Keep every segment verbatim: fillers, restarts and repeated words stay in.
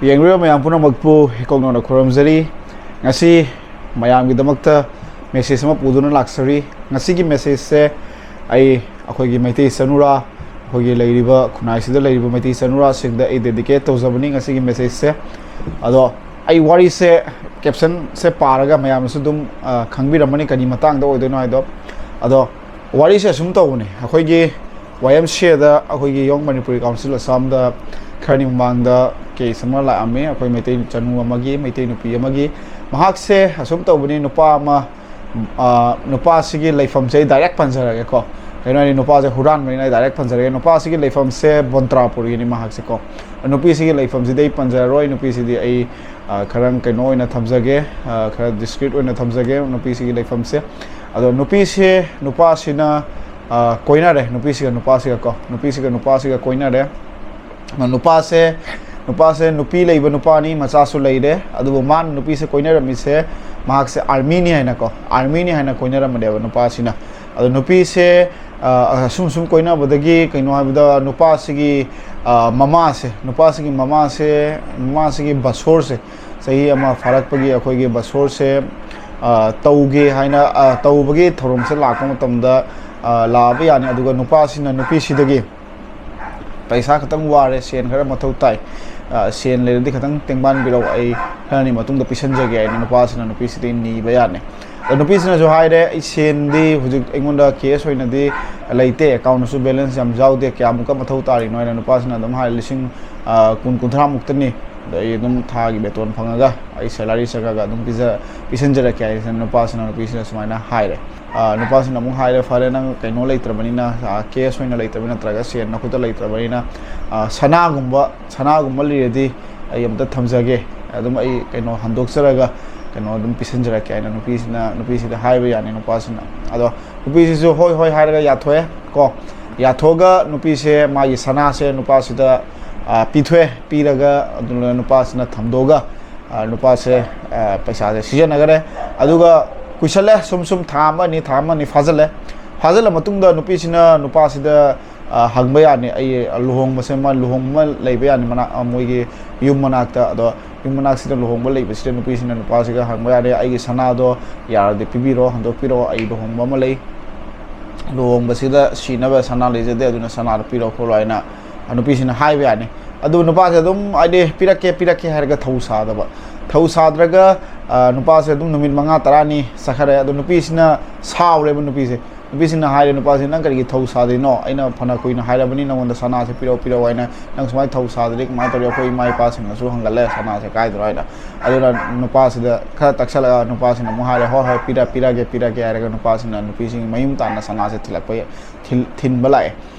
ꯌꯦꯡꯂꯤꯕ ꯃꯌꯥꯝ ꯄꯨꯝꯅꯃꯛꯄꯨ ꯏꯀꯣꯛꯅꯧꯅ ꯈꯨꯔꯨꯝꯖꯔꯤ꯫ ꯉꯁꯤ ꯃꯌꯥꯝꯒꯤꯗꯃꯛꯇ message ꯑꯃ ꯄꯨꯗꯨꯅ ꯂꯥꯛꯆꯔꯤ꯫ ꯉꯁꯤꯒꯤ message ꯁꯦ ꯑꯩ ꯑꯩꯈꯣꯏꯒꯤ ꯃꯩꯇꯩ ꯆꯅꯨꯔꯥ, ꯑꯩꯈꯣꯏꯒꯤ ꯂꯩꯔꯤꯕ ꯈꯨꯟꯅꯥꯏꯁꯤꯗ ꯂꯩꯔꯤꯕ ꯃꯩꯇꯩ ꯆꯅꯨꯔꯥꯁꯤꯡꯗ ꯑꯩ dedicate ꯇꯧꯖꯕꯅꯤ ꯉꯁꯤꯒꯤ message ꯁꯦ꯫ ꯑꯗꯣ ꯑꯩ ꯋꯥꯔꯤꯁꯦ, caption ꯁꯦ ꯄꯥꯔꯒ ꯃꯌꯥꯝꯅꯁꯨ ꯑꯗꯨꯝ, ꯑ, ꯈꯪꯕꯤꯔꯝꯃꯅꯤ ꯀꯔꯤ ꯃꯇꯥꯡꯗ ꯑꯣꯏꯗꯣꯏꯅꯣ ꯍꯥꯏꯗꯣ꯫ ꯑꯗꯣ ꯋꯥꯔꯤꯁꯦ ꯑꯁꯨꯝ ꯇꯧꯕꯅꯦ꯫ ꯑꯩꯈꯣꯏꯒꯤ Y M C A ꯗ, ꯑꯩꯈꯣꯏꯒꯤ Young Manipuri Council Assam ꯗ ꯈꯔꯅꯤ ꯃꯃꯥꯡꯗ case ꯑꯃ ꯂꯥꯛꯑꯝꯃꯤ, ꯑꯩꯈꯣꯏ ꯃꯩꯇꯩ ꯆꯅꯨ ꯑꯃꯒꯤ, ꯃꯩꯇꯩ ꯅꯨꯄꯤ ꯑꯃꯒꯤ꯫ ꯃꯍꯥꯛꯁꯦ ꯑꯁꯨꯝ ꯇꯧꯕꯅꯤ, ꯅꯨꯄꯥ ꯑꯃ, ꯑ, ꯅꯨꯄꯥꯁꯤꯒꯤ ꯂꯩꯐꯝꯁꯦ ꯑꯩ direct ꯄꯟꯖꯔꯒꯦꯀꯣ꯫ ꯀꯩꯅꯣ ꯍꯥꯏꯗꯤ, ꯅꯨꯄꯥꯁꯦ ꯍꯨꯔꯥꯟꯕꯅꯤꯅ ꯑꯩ direct ꯄꯟꯖꯔꯒꯦ꯫ ꯅꯨꯄꯥꯁꯤꯒꯤ ꯂꯩꯐꯝꯁꯦ ꯕꯣꯟꯇ꯭ꯔꯥꯄꯨꯔꯒꯤꯅꯤ ꯃꯍꯥꯛꯁꯦꯀꯣ꯫ ꯅꯨꯄꯤꯁꯤꯒꯤ ꯂꯩꯐꯝꯁꯤꯗꯤ ꯑꯩ ꯄꯟꯖꯔꯔꯣꯏ꯫ ꯅꯨꯄꯤꯁꯤꯗꯤ ꯑꯩ, ꯑ, ꯈꯔ ꯀꯩꯅꯣ ꯑꯣꯏꯅ ꯊꯝꯖꯒꯦ, ꯑ, ꯈꯔ discreet ꯑꯣꯏꯅ ꯊꯝꯖꯒꯦ ꯅꯨꯄꯤꯁꯤꯒꯤ ꯂꯩꯐꯝꯁꯦ꯫ ꯑꯗꯣ ꯅꯨꯄꯤꯁꯦ, ꯅꯨꯄꯥꯁꯤꯅ, ꯑ, ꯀꯣꯏꯅꯔꯦ, ꯅꯨꯄꯤꯁꯤꯒ, ꯅꯨꯄꯥꯁꯤꯒ ꯀꯣ, ꯅꯨꯄꯤꯁꯤꯒ ꯅꯨꯄꯥꯁꯤꯒ ꯀꯣꯏꯅꯔꯦ꯫ ꯅꯨꯄꯥꯁꯦ, ꯅꯨꯄꯥꯁꯦ ꯅꯨꯄꯤ ꯂꯩꯕ ꯅꯨꯄꯥꯅꯤ, ꯃꯆꯥꯁꯨ ꯂꯩꯔꯦ꯫ ꯑꯗꯨꯕꯨ ꯃꯥꯅ ꯅꯨꯄꯤꯁꯦ ꯀꯣꯏꯅꯔꯝꯃꯤꯁꯦ, ꯃꯍꯥꯛꯁꯦ army ꯅꯤ ꯍꯥꯏꯅꯀꯣ, army ꯅꯤ ꯍꯥꯏꯅ ꯀꯣꯏꯅꯔꯝꯕꯅꯦꯕ ꯅꯨꯄꯥꯁꯤꯅ꯫ ꯑꯗꯣ ꯅꯨꯄꯤꯁꯦ, ꯑ, ꯑꯁꯨꯝ ꯁꯨꯝ ꯀꯣꯏꯅꯕꯗꯒꯤ, ꯀꯩꯅꯣ ꯍꯥꯏꯕꯗ, ꯅꯨꯄꯥꯁꯤꯒꯤ, ꯑ, ꯃꯃꯥꯁꯦ, ꯅꯨꯄꯥꯁꯤꯒꯤ ꯃꯃꯥꯁꯦ, ꯃꯃꯥꯁꯤꯒꯤ ꯕꯁꯣꯔꯁꯦ, ꯆꯍꯤ ꯑꯃ ꯐꯥꯔꯛꯄꯒꯤ ꯑꯩꯈꯣꯏꯒꯤ ꯕꯁꯣꯔꯁꯦ, ꯑ, ꯇꯧꯒꯦ ꯍꯥꯏꯅ, ꯑ, ꯇꯧꯕꯒꯤ ꯊꯧꯔꯝꯁꯦ ꯂꯥꯛꯄ ꯃꯇꯝꯗ, ꯑ, ꯂꯥꯛꯑꯕ ꯌꯥꯅꯤ꯫ ꯑꯗꯨꯒ ꯅꯨꯄꯥꯁꯤꯅ ꯅꯨꯄꯤꯁꯤꯗꯒꯤ ꯄꯩꯁꯥ ꯈꯤꯇꯪ ꯋꯥꯔꯦ, ꯁꯦꯟ ꯈꯔ ꯃꯊꯧ ꯇꯥꯏ, ꯑ, ꯁꯦꯟ ꯂꯩꯔꯗꯤ ꯈꯤꯇꯪ ꯇꯦꯡꯕꯥꯟꯕꯤꯔꯛꯑꯣ, ꯑꯩ ꯈꯔꯅꯤ ꯃꯇꯨꯡꯗ ꯄꯤꯁꯟꯖꯒꯦ ꯍꯥꯏꯅ ꯅꯨꯄꯥꯁꯤꯅ ꯅꯨꯄꯤꯁꯤꯗꯒꯤ ꯅꯤꯕ ꯌꯥꯅꯤ꯫ ꯑꯗꯣ ꯅꯨꯄꯤꯁꯤꯅꯁꯨ ꯍꯥꯏꯔꯦ, "ꯑꯩ ꯁꯦꯟꯗꯤ ꯍꯧꯖꯤꯛ ꯑꯩꯉꯣꯟꯗ cash ꯑꯣꯏꯅꯗꯤ ꯂꯩꯇꯦ, account ꯇꯁꯨ balance ꯌꯥꯝ ꯌꯥꯎꯗꯦ, ꯀꯌꯥꯃꯨꯛꯀ ꯃꯊꯧ ꯇꯥꯔꯤꯅꯣ?" ꯍꯥꯏꯅ ꯅꯨꯄꯥꯁꯤꯅ ꯑꯗꯨꯝ ꯍꯥꯏꯔꯦ, "ꯂꯤꯁꯤꯡ, ꯑ, ꯀꯨꯟ, ꯀꯨꯟꯊ꯭ꯔꯥꯃꯨꯛꯇꯅꯤ, ꯑꯗꯣ ꯑꯩ ꯑꯗꯨꯝ ꯊꯥꯒꯤ ꯕꯦꯇꯣꯟ ꯐꯪꯉꯒ ꯑꯩ salary ꯆꯪꯉꯒ ꯑꯗꯨꯝ ꯄꯤꯖ-, ꯄꯤꯁꯟꯖꯔꯛꯀꯦ" ꯍꯥꯏꯁꯤꯅ ꯅꯨꯄꯥꯁꯤꯅ, ꯅꯨꯄꯤꯁꯤꯅ ꯁꯨꯃꯥꯏꯅ ꯍꯥꯏꯔꯦ꯫ ꯑ, ꯅꯨꯄꯥꯁꯤꯅ ꯑꯃꯨꯛ ꯍꯥꯏꯔꯦ, "ꯐꯔꯦ, ꯅꯪ ꯀꯩꯅꯣ ꯂꯩꯇ꯭ꯔꯕꯅꯤꯅ, ꯑ, cash ꯑꯣꯏꯅ ꯂꯩꯇ꯭ꯔꯕꯅꯤꯅ, ꯅꯠꯇ꯭ꯔꯒ ꯁꯦꯟ ꯅꯈꯨꯠꯇ ꯂꯩꯇ꯭ꯔꯕꯅꯤꯅ, ꯑ, ꯁꯅꯥꯒꯨꯝꯕ, ꯁꯅꯥꯒꯨꯝꯕ ꯂꯩꯔꯗꯤ ꯑꯩ ꯑꯝꯇ ꯊꯝꯖꯒꯦ, ꯑꯗꯨꯝ ꯑꯩ ꯀꯩꯅꯣ ꯍꯟꯗꯣꯛꯆꯔꯒ ꯀꯩꯅꯣ ꯑꯗꯨꯝ ꯄꯤꯁꯟꯖꯔꯛꯀꯦ" ꯍꯥꯏꯅ ꯅꯨꯄꯤꯁꯤꯅ, ꯅꯨꯄꯤꯁꯤꯗ ꯍꯥꯏꯕ ꯌꯥꯅꯤ ꯅꯨꯄꯥꯁꯤꯅ꯫ ꯑꯗꯣ ꯅꯨꯄꯤꯁꯤꯁꯨ ꯍꯣꯏ, ꯍꯣꯏ ꯍꯥꯏꯔꯒ ꯌꯥꯊꯣꯛꯑꯦ ꯀꯣ꯫ ꯌꯥꯊꯣꯛꯑꯒ ꯅꯨꯄꯤꯁꯦ ꯃꯥꯒꯤ ꯁꯅꯥꯁꯦ ꯅꯨꯄꯥꯁꯤꯗ, ꯑ, ꯄꯤꯊꯣꯛꯑꯦ꯫ ꯄꯤꯔꯒ ꯑꯗꯨꯅ ꯅꯨꯄꯥꯁꯤꯅ ꯊꯝꯗꯣꯛꯑꯒ, ꯑ, ꯅꯨꯄꯥꯁꯦ, ꯑ, ꯄꯩꯁꯥꯁꯦ ꯁꯤꯖꯤꯟꯅꯈꯔꯦ꯫ ꯑꯗꯨꯒ ꯀꯨꯏꯁꯜꯂꯦ, ꯁꯨꯝ ꯁꯨꯝ ꯊꯥ ꯑꯃ ꯑꯅꯤ, ꯊꯥ ꯑꯃ ꯑꯅꯤ ꯐꯥꯖꯜꯂꯦ꯫ ꯐꯥꯖꯜꯂ ꯃꯇꯨꯡꯗ ꯅꯨꯄꯤꯁꯤꯅ ꯅꯨꯄꯥꯁꯤꯗ, ꯑ, ꯍꯪꯕ ꯌꯥꯅꯤ꯫ ꯑꯩ ꯂꯨꯍꯣꯡꯕꯁꯦ, ꯃꯥ ꯂꯨꯍꯣꯡꯕ ꯂꯩꯕ ꯌꯥꯅꯤ, ꯃꯅꯥꯛ-, ꯑ, ꯃꯣꯏꯒꯤ ꯌꯨꯝ ꯃꯅꯥꯛꯇ꯫ ꯑꯗꯣ ꯌꯨꯝ ꯃꯅꯥꯛꯁꯤꯗ ꯂꯨꯍꯣꯡꯕ ꯂꯩꯕꯁꯤꯗ ꯅꯨꯄꯤꯁꯤꯅ ꯅꯨꯄꯥꯁꯤꯒ ꯍꯪꯕ ꯌꯥꯅꯤ, "ꯑꯩꯒꯤ ꯁꯅꯥꯗꯣ ꯌꯥꯔꯗꯤ ꯄꯤꯕꯤꯔꯣ, ꯍꯟꯗꯣꯛꯄꯤꯔꯣ, ꯑꯩ ꯂꯨꯍꯣꯡꯕ ꯑꯃ ꯂꯩ, ꯂꯨꯍꯣꯡꯕꯁꯤꯗ ꯁꯤꯅꯕ ꯁꯅꯥ ꯂꯩꯖꯗꯦ, ꯑꯗꯨꯅ ꯁꯅꯥꯗꯣ ꯄꯤꯔꯣ ꯈꯣꯠꯂꯣ" ꯍꯥꯏꯅ ꯅꯨꯄꯤꯁꯤꯅ ꯍꯥꯏꯕ ꯌꯥꯅꯤ꯫ ꯑꯗꯨ ꯅꯨꯄꯥꯁꯦ ꯑꯗꯨꯝ, ꯍꯥꯏꯗꯤ, "ꯄꯤꯔꯛꯀꯦ, ꯄꯤꯔꯛꯀꯦ" ꯍꯥꯏꯔꯒ ꯊꯧ ꯁꯥꯗꯕ꯫ ꯊꯧ ꯁꯥꯗ꯭ꯔꯒ, ꯑ, ꯅꯨꯄꯥꯁꯦ ꯑꯗꯨꯝ ꯅꯨꯃꯤꯠ ꯃꯉꯥ ꯇꯔꯥꯅꯤ ꯆꯠꯈꯔꯦ꯫ ꯑꯗꯣ ꯅꯨꯄꯤꯁꯤꯅ ꯁꯥꯎꯔꯦꯕ꯫ ꯅꯨꯄꯤꯁꯦ, ꯅꯨꯄꯤꯁꯤꯅ ꯍꯥꯏꯔꯦ, "ꯅꯨꯄꯥꯁꯦ, ꯅꯪ ꯀꯔꯤꯒꯤ ꯊꯧ ꯁꯥꯗꯣꯏꯅꯣ? ꯑꯩꯅ ꯐꯅ ꯀꯨꯏꯅ ꯍꯥꯏꯔꯕꯅꯤ ꯅꯉꯣꯟꯗ ꯁꯅꯥꯁꯦ ꯄꯤꯔꯛꯑꯣ, ꯄꯤꯔꯛꯑꯣ ꯍꯥꯏꯅ, ꯅꯪ ꯁꯨꯃꯥꯏꯅ ꯊꯧ ꯁꯥꯗ꯭ꯔꯗꯤ ꯀꯃꯥꯏꯅ ꯇꯧꯔꯤ? ꯑꯩꯈꯣꯏ ꯏꯃꯥ ꯏꯄꯥꯁꯤꯡꯅꯁꯨ ꯍꯪꯒꯠꯂꯦ ꯁꯅꯥꯁꯦ ꯀꯥꯏꯗꯅꯣ ꯍꯥꯏꯅ"꯫ ꯑꯗꯨꯅ ꯅꯨꯄꯥꯁꯤꯗ ꯈꯔ ꯇꯛꯁꯜꯂꯒ ꯅꯨꯄꯥꯁꯤꯅ ꯑꯃꯨꯛ ꯍꯥꯏꯔꯦ, "ꯍꯣꯏ, ꯍꯣꯏ, ꯄꯤꯔ-, ꯄꯤꯔꯒꯦ, ꯄꯤꯔꯒꯦ" ꯍꯥꯏꯔꯒ ꯅꯨꯄꯥꯁꯤꯅ ꯅꯨꯄꯤꯁꯤꯡ ꯃꯌꯨꯝ ꯇꯥꯟꯅ ꯁꯅꯥꯁꯦ ꯊꯤꯜꯂꯛꯄ, ꯊꯤꯜ-, ꯊꯤꯟꯕ ꯂꯥꯛꯑꯦ꯫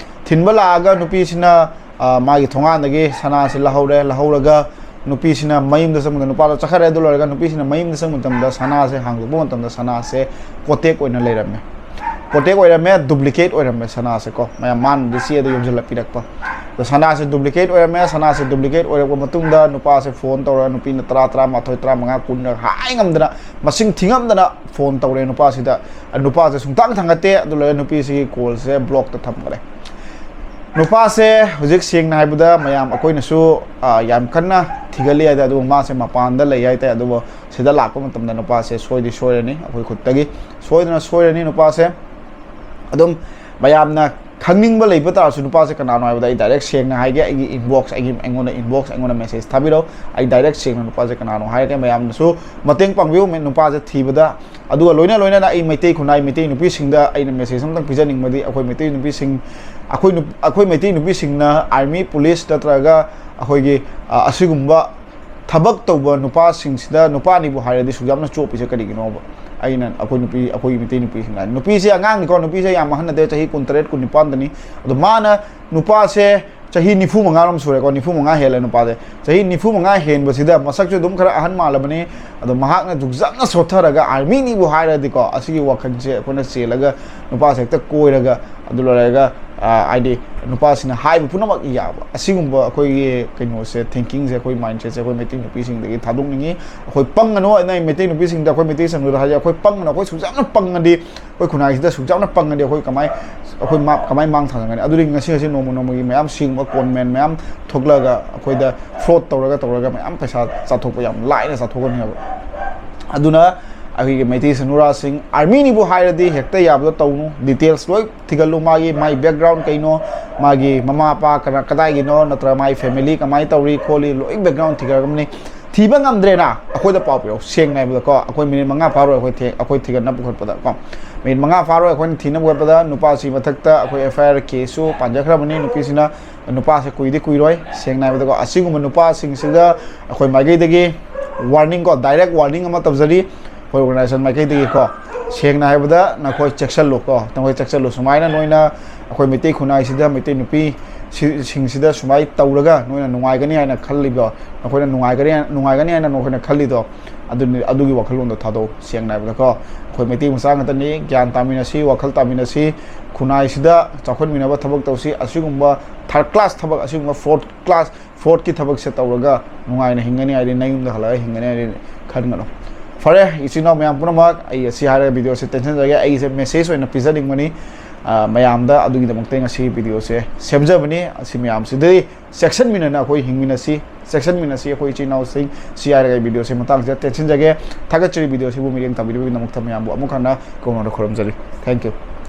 ꯊꯤꯟꯕ ꯂꯥꯛꯑꯒ ꯅꯨꯄꯤꯁꯤꯅ, ꯑ, ꯃꯥꯒꯤ ꯊꯣꯡꯒꯥꯟꯗꯒꯤ ꯁꯅꯥꯁꯦ ꯂꯧꯍꯧꯔꯦ꯫ ꯂꯧꯍꯧꯔꯒ ꯅꯨꯄꯤꯁꯤꯅ ꯃꯌꯨꯝꯗ ꯆꯪꯕꯗ, ꯅꯨꯄꯥꯗꯣ ꯆꯠꯈ꯭ꯔꯦ꯫ ꯑꯗꯨ ꯂꯣꯏꯔꯒ ꯅꯨꯄꯤꯁꯤꯅ ꯃꯌꯨꯝꯗ ꯆꯪꯕ ꯃꯇꯝꯗ ꯁꯅꯥꯁꯦ ꯍꯥꯡꯗꯣꯛꯄ ꯃꯇꯝꯗ ꯁꯅꯥꯁꯦ ꯀꯣꯇꯦꯛ ꯑꯣꯏꯅ ꯂꯩꯔꯝꯃꯦ꯫ ꯀꯣꯇꯦꯛ ꯑꯣꯏꯔꯝꯃꯦ, duplicate ꯑꯣꯏꯔꯝꯃꯦ ꯁꯅꯥꯁꯦ ꯀꯣ꯫ ꯃꯌꯥꯝ ꯃꯥꯅꯗꯤ ꯆꯦꯗ ꯌꯣꯝꯁꯤꯜꯂ ꯄꯤꯔꯛꯄ꯫ ꯑꯗꯣ ꯁꯅꯥꯁꯦ duplicate ꯑꯣꯏꯔꯝꯃꯦ꯫ ꯁꯅꯥꯁꯦ duplicate ꯑꯣꯏꯔꯛꯄ ꯃꯇꯨꯡꯗ ꯅꯨꯄꯥꯁꯦ ꯐꯣꯟ ꯇꯧꯔꯒ ꯅꯨꯄꯤꯅ ꯇꯔꯥ, ꯇꯔꯥꯃꯥꯊꯣꯏ, ꯇꯔꯥꯃꯉꯥ, ꯀꯨꯟ ꯍꯥꯏ ꯉꯝꯗꯅ, ꯃꯁꯤꯡ ꯊꯤꯉꯝꯗꯅ ꯐꯣꯟ ꯇꯧꯔꯦ ꯅꯨꯄꯥꯁꯤꯗ꯫ ꯅꯨꯄꯥꯁꯦ ꯁꯨꯡꯊꯥꯡ ꯊꯥꯡꯒꯠꯇꯦ꯫ ꯑꯗꯨ ꯂꯣꯏꯔꯒ ꯅꯨꯄꯤꯁꯤꯒꯤ ꯀꯣꯜꯁꯦ ꯕ꯭ꯂꯣꯛꯇ ꯊꯝꯈ꯭ꯔꯦ꯫ ꯅꯨꯄꯥꯁꯦ ꯍꯧꯖꯤꯛ ꯁꯦꯡꯅ ꯍꯥꯏꯕꯗ ꯃꯌꯥꯝ ꯑꯩꯈꯣꯏꯅꯁꯨ, ꯑ, ꯌꯥꯝ ꯀꯟꯅ ꯊꯤꯒꯠꯂꯤ ꯍꯥꯏꯇꯥꯔꯦ, ꯑꯗꯨꯕꯨ ꯃꯥꯁꯦ ꯃꯄꯥꯟꯗ ꯂꯩ ꯍꯥꯏꯇꯥꯔꯦ꯫ ꯑꯗꯨꯕꯨ ꯁꯤꯗ ꯂꯥꯛꯄ ꯃꯇꯝꯗ ꯅꯨꯄꯥꯁꯦ ꯁꯣꯏꯗꯤ ꯁꯣꯏꯔꯅꯤ, ꯑꯩꯈꯣꯏ ꯈꯨꯠꯇꯒꯤ ꯁꯣꯏꯗꯅ ꯁꯣꯏꯔꯅꯤ ꯅꯨꯄꯥꯁꯦ꯫ ꯑꯗꯨꯝ ꯃꯌꯥꯝꯅ ꯈꯪꯅꯤꯡꯕ ꯂꯩꯕ ꯇꯥꯔꯁꯨ ꯅꯨꯄꯥꯁꯦ ꯀꯅꯥꯅꯣ ꯍꯥꯏꯕꯗ ꯑꯩ direct ꯁꯦꯡꯅ ꯍꯥꯏꯒꯦ, ꯑꯩꯒꯤ inbox, ꯑꯩꯒꯤ, ꯑꯩꯉꯣꯟꯗ inbox, ꯑꯩꯉꯣꯟꯗ message ꯊꯥꯕꯤꯔꯛꯑꯣ꯫ ꯑꯩ direct ꯁꯦꯡꯅ ꯅꯨꯄꯥꯁꯦ ꯀꯅꯥꯅꯣ ꯍꯥꯏꯔꯒꯦ꯫ ꯃꯌꯥꯝꯅꯁꯨ ꯃꯇꯦꯡ ꯄꯥꯡꯕꯤꯌꯨ ꯅꯨꯄꯥꯁꯦ ꯊꯤꯕꯗ꯫ ꯑꯗꯨꯒ ꯂꯣꯏꯅ ꯂꯣꯏꯅꯅ ꯑꯩ ꯃꯩꯇꯩ ꯈꯨꯟꯅꯥꯏ, ꯃꯩꯇꯩ ꯅꯨꯄꯤꯁꯤꯡꯗ ꯑꯩꯅ message ꯑꯃꯇꯪ ꯄꯤꯖꯅꯤꯡꯕꯗꯤ, ꯑꯩꯈꯣꯏ ꯃꯩꯇꯩ ꯅꯨꯄꯤꯁꯤꯡ, ꯑꯩꯈꯣꯏ ꯅꯨ-, ꯑꯩꯈꯣꯏ ꯃꯩꯇꯩ ꯅꯨꯄꯤꯁꯤꯡꯅ army, police ꯅꯠꯇ꯭ꯔꯒ ꯑꯩꯈꯣꯏꯒꯤ, ꯑ, ꯑꯁꯤꯒꯨꯝꯕ ꯊꯕꯛ ꯇꯧꯕ ꯅꯨꯄꯥꯁꯤꯡꯁꯤꯗ ꯅꯨꯄꯥꯅꯤꯕꯨ ꯍꯥꯏꯔꯗꯤ ꯁꯨꯛ ꯌꯥꯝꯅ ꯆꯣꯞꯄꯤꯁꯦ ꯀꯔꯤꯒꯤꯅꯣꯕ? ꯑꯩꯅ ꯑꯩꯈꯣꯏ ꯅꯨꯄꯤ, ꯑꯩꯈꯣꯏꯒꯤ ꯃꯩꯇꯩ ꯅꯨꯄꯤꯁꯤꯡꯅ ꯍꯥꯏ, ꯅꯨꯄꯤꯁꯦ ꯑꯉꯥꯡꯅꯤꯀꯣ, ꯅꯨꯄꯤꯁꯦ ꯌꯥꯝ ꯑꯍꯟ ꯅꯠꯇꯦ, ꯆꯍꯤ ꯀꯨꯟꯇꯔꯦꯠ, ꯀꯨꯟꯅꯤꯄꯥꯟꯗꯅꯤ꯫ ꯑꯗꯣ ꯃꯥꯅ, ꯅꯨꯄꯥꯁꯦ ꯆꯍꯤ ꯅꯤꯐꯨ ꯃꯉꯥꯔꯣꯝ ꯁꯨꯔꯦꯀꯣ, ꯅꯤꯐꯨ ꯃꯉꯥ ꯍꯦꯜꯂꯦ ꯅꯨꯄꯥꯁꯦ꯫ ꯆꯍꯤ ꯅꯤꯐꯨ ꯃꯉꯥ ꯍꯦꯟꯕꯁꯤꯗ ꯃꯁꯛꯁꯨ ꯑꯗꯨꯝ ꯈꯔ ꯑꯍꯟ ꯃꯥꯜꯂꯕꯅꯤ꯫ ꯑꯗꯣ ꯃꯍꯥꯛꯅ ꯗꯨꯛ ꯌꯥꯝꯅ ꯁꯣꯠꯊꯔꯒ armyꯅꯤꯕꯨ ꯍꯥꯏꯔꯗꯤꯀꯣ, ꯑꯁꯤꯒꯤ ꯋꯥꯈꯜꯁꯦ ꯑꯩꯈꯣꯏꯅ ꯆꯦꯜꯂꯒ ꯅꯨꯄꯥꯁꯦ ꯍꯦꯛꯇ ꯀꯣꯏꯔꯒ, ꯑꯗꯨ ꯂꯣꯏꯔꯒ, ꯑ, ꯍꯥꯏꯗꯤ ꯅꯨꯄꯥꯁꯤꯅ ꯍꯥꯏꯕ ꯄꯨꯝꯅꯃꯛ ꯌꯥꯕ, ꯑꯁꯤꯒꯨꯝꯕ ꯑꯩꯈꯣꯏꯒꯤ ꯀꯩꯅꯣꯁꯦ, thinkingꯁꯦ, ꯑꯩꯈꯣꯏ mindsetꯁꯦ ꯑꯩꯈꯣꯏ ꯃꯩꯇꯩ ꯅꯨꯄꯤꯁꯤꯡꯗꯒꯤ ꯊꯥꯗꯣꯛꯅꯤꯡꯉꯤ꯫ ꯑꯩꯈꯣꯏ ꯄꯪꯒꯅꯨ꯫ ꯑꯩꯅ ꯃꯩꯇꯩ ꯅꯨꯄꯤꯁꯤꯡꯗ, ꯑꯩꯈꯣꯏ ꯃꯩꯇꯩ ꯁꯪꯒꯗ ꯍꯥꯏꯁꯦ, ꯑꯩꯈꯣꯏ ꯄꯪꯒꯅꯨ꯫ ꯑꯩꯈꯣꯏ ꯁꯨꯛ ꯌꯥꯝꯅ ꯄꯪꯉꯗꯤ, ꯑꯩꯈꯣꯏ ꯈꯨꯟꯅꯥꯏꯁꯤꯗ ꯁꯨꯛ ꯌꯥꯝꯅ ꯄꯪꯉꯗꯤ ꯑꯩꯈꯣꯏ ꯀꯃꯥꯏ, ꯑꯩꯈꯣꯏ ꯃꯥ ꯀꯃꯥꯏꯅ ꯃꯥꯡ ꯊꯥꯖꯟꯒꯅꯤ? ꯑꯗꯨꯗꯤ ꯉꯁꯤ ꯉꯁꯤ ꯅꯣꯡꯃ ꯅꯣꯡꯃꯒꯤ ꯃꯌꯥꯝ ꯁꯤꯒꯨꯝꯕ ꯀꯣꯟꯃꯦꯟ ꯃꯌꯥꯝ ꯊꯣꯛꯂꯛꯑꯒ ꯑꯩꯈꯣꯏꯗ ꯐ꯭ꯔꯣꯗ ꯇꯧꯔꯒ ꯇꯧꯔꯒ ꯃꯌꯥꯝ ꯄꯩꯁꯥ ꯆꯥꯊꯣꯛꯄ ꯌꯥꯝ ꯂꯥꯏꯅ ꯆꯥꯊꯣꯛꯀꯅꯦꯕ꯫ ꯑꯗꯨꯅ ꯑꯩꯈꯣꯏꯒꯤ ꯃꯩꯇꯩ ꯁꯅꯨꯔꯥꯁꯤꯡ, ꯑꯥꯔꯃꯤꯅꯤꯕꯨ ꯍꯥꯏꯔꯗꯤ ꯍꯦꯛꯇ ꯌꯥꯕꯗꯣ ꯇꯧꯅꯨ, ꯗꯤꯇꯦꯜꯁ ꯂꯣꯏ ꯊꯤꯒꯠꯂꯨ, ꯃꯥꯒꯤ ꯃꯥꯏ ꯕꯦꯛꯒ꯭ꯔꯥꯎꯟ ꯀꯩꯅꯣ, ꯃꯥꯒꯤ ꯃꯃꯥ ꯃꯄꯥ ꯀꯅꯥ ꯀꯗꯥꯏꯒꯤꯅꯣ, ꯅꯠꯇ꯭ꯔꯒ ꯃꯥꯒꯤ ꯐꯦꯃꯤꯂꯤ ꯀꯃꯥꯏꯅ ꯇꯧꯔꯤ ꯈꯣꯠꯂꯤ ꯂꯣꯏ ꯕꯦꯛꯒ꯭ꯔꯥꯎꯟ ꯊꯤꯒꯠꯂꯒꯅꯤ꯫ ꯊꯤꯕ ꯉꯝꯗ꯭ꯔꯦꯅ ꯑꯩꯈꯣꯏꯗ ꯄꯥꯎ ꯄꯤꯔꯛꯑꯣ꯫ ꯁꯦꯡꯅ ꯍꯥꯏꯕꯗꯀꯣ, ꯑꯩꯈꯣꯏ ꯃꯤꯅꯤꯠ ꯃꯉꯥ ꯐꯥꯔꯣꯏ ꯑꯩꯈꯣꯏ ꯊꯦ-, ꯑꯩꯈꯣꯏ ꯊꯤꯒꯠꯅꯕ ꯈꯣꯠꯄꯗ ꯀꯣ꯫ ꯃꯤꯅꯤꯠ ꯃꯉꯥ ꯐꯥꯔꯣꯏ ꯑꯩꯈꯣꯏꯅ ꯊꯤꯅꯕ ꯈꯣꯠꯄꯗ꯫ ꯅꯨꯄꯥꯁꯤ ꯃꯊꯛꯇ ꯑꯩꯈꯣꯏ ꯑꯦꯐ ꯑꯥꯏ ꯑꯥꯔ ꯀꯦꯁꯁꯨ ꯄꯥꯟꯖꯈ꯭ꯔꯕꯅꯤ꯫ ꯅꯨꯄꯤꯁꯤꯅ, ꯅꯨꯄꯥꯁꯦ ꯀꯨꯏꯗꯤ ꯀꯨꯏꯔꯣꯏ꯫ ꯁꯦꯡꯅ ꯍꯥꯏꯕꯗꯀꯣ, ꯑꯁꯤꯒꯨꯝꯕ ꯅꯨꯄꯥꯁꯤꯡꯁꯤꯗ ꯑꯩꯈꯣꯏ ꯃꯥꯏꯀꯩꯗꯒꯤ ꯋꯥꯔꯅꯤꯡ ꯀꯣ, ꯗꯥꯏꯔꯦꯛ ꯋꯥꯔꯅꯤꯡ ꯑꯃ ꯇꯧꯖꯔꯤ ꯑꯩꯈꯣꯏ ꯑꯣꯔꯒꯅꯥꯏꯖꯦꯁꯟ ꯃꯥꯏꯀꯩꯗꯒꯤꯀꯣ꯫ ꯁꯦꯡꯅ ꯍꯥꯏꯕꯗ ꯅꯈꯣꯏ ꯆꯦꯛꯁꯤꯜꯂꯨ ꯀꯣ, ꯅꯈꯣꯏ ꯆꯦꯛꯁꯤꯜꯂꯨ꯫ ꯁꯨꯃꯥꯏꯅ ꯅꯣꯏꯅ ꯑꯩꯈꯣꯏ ꯃꯩꯇꯩ ꯈꯨꯟꯅꯥꯏꯁꯤꯗ, ꯃꯩꯇꯩ ꯅꯨꯄꯤ ꯁꯤ-, ꯁꯤꯡꯁꯤꯗ ꯁꯨꯃꯥꯏꯅ ꯇꯧꯔꯒ ꯅꯣꯏꯅ ꯅꯨꯡꯉꯥꯏꯒꯅꯤ ꯍꯥꯏꯅ ꯈꯜꯂꯤꯕ, ꯅꯈꯣꯏꯅ ꯅꯨꯡꯉꯥꯏꯒꯅꯤ, ꯅꯨꯡꯉꯥꯏꯒꯅꯤ ꯍꯥꯏꯅ ꯅꯈꯣꯏꯅ ꯈꯜꯂꯤꯗꯣ, ꯑꯗꯨꯅꯤ, ꯑꯗꯨꯒꯤ ꯋꯥꯈꯜꯂꯣꯟꯗꯣ ꯊꯥꯗꯣꯛꯎ꯫ ꯁꯦꯡꯅ ꯍꯥꯏꯕꯗꯀꯣ, ꯑꯩꯈꯣꯏ ꯃꯩꯇꯩ ꯃꯆꯥ ꯉꯥꯛꯇꯅꯤ, ꯒ꯭ꯌꯥꯟ ꯇꯥꯃꯤꯟꯅꯁꯤ, ꯋꯥꯈꯜ ꯇꯥꯃꯤꯟꯅꯁꯤ꯫ ꯈꯨꯟꯅꯥꯏꯁꯤꯗ ꯆꯥꯎꯈꯠꯃꯤꯟꯅꯕ ꯊꯕꯛ ꯇꯧꯁꯤ꯫ ꯑꯁꯤꯒꯨꯝꯕ ꯊꯥꯔꯠ ꯀ꯭ꯂꯥꯁ ꯊꯕꯛ, ꯑꯁꯤꯒꯨꯝꯕ ꯐꯣꯔꯠ ꯀ꯭ꯂꯥꯁ, ꯐꯣꯔꯠꯀꯤ ꯊꯕꯛꯁꯦ ꯇꯧꯔꯒ ꯅꯨꯡꯉꯥꯏꯅ ꯍꯤꯡꯒꯅꯤ ꯍꯥꯏꯗꯤ, ꯅꯌꯨꯝꯗ ꯍꯜꯂꯛꯑꯒ ꯍꯤꯡꯒꯅꯤ ꯍꯥꯏꯗꯤ ꯈꯟꯒꯅꯨ꯫ ꯐꯔꯦ, ꯏꯆꯤꯟ ꯏꯅꯥꯎ ꯃꯌꯥꯝ ꯄꯨꯝꯅꯃꯛ, ꯑꯩ ꯑꯁꯤ ꯍꯥꯏꯔꯒ ꯚꯤꯗꯤꯑꯣꯁꯦ ꯇꯦꯟꯁꯤꯟꯖꯒꯦ꯫ ꯑꯩꯁꯦ ꯃꯦꯁꯦꯖ ꯑꯣꯏꯅ ꯄꯤꯖꯅꯤꯡꯕꯅꯤ, ꯑ, ꯃꯌꯥꯝꯗ꯫ ꯑꯗꯨꯒꯤꯗꯃꯛꯇ ꯉꯁꯤ ꯚꯤꯗꯤꯑꯣꯁꯦ ꯁꯦꯝꯖꯕꯅꯤ꯫ ꯑꯁꯤ ꯃꯌꯥꯝꯁꯤꯗꯤ ꯆꯦꯛꯁꯤꯟꯃꯤꯟꯅꯅ ꯑꯩꯈꯣꯏ ꯍꯤꯡꯃꯤꯟꯅꯁꯤ, ꯆꯦꯛꯁꯤꯟꯃꯤꯟꯅꯁꯤ ꯑꯩꯈꯣꯏ ꯏꯆꯤꯟ ꯏꯅꯥꯎꯁꯤꯡ꯫ ꯁꯤ ꯍꯥꯏꯔꯒ ꯑꯩ ꯚꯤꯗꯤꯑꯣꯁꯦ ꯃꯇꯥꯡꯁꯤꯗ ꯇꯦꯟꯁꯤꯟꯖꯒꯦ꯫ ꯊꯥꯒꯠꯆꯔꯤ ꯚꯤꯗꯤꯑꯣꯁꯤꯕꯨ ꯃꯤꯠꯌꯦꯡ ꯇꯝꯕꯤꯔꯤꯕꯒꯤꯗꯃꯛꯇ ꯃꯌꯥꯝꯕꯨ ꯑꯃꯨꯛ ꯍꯟꯅ ꯀꯧꯅꯗ ꯈꯨꯔꯨꯝꯖꯔꯤ꯫ Thank you꯫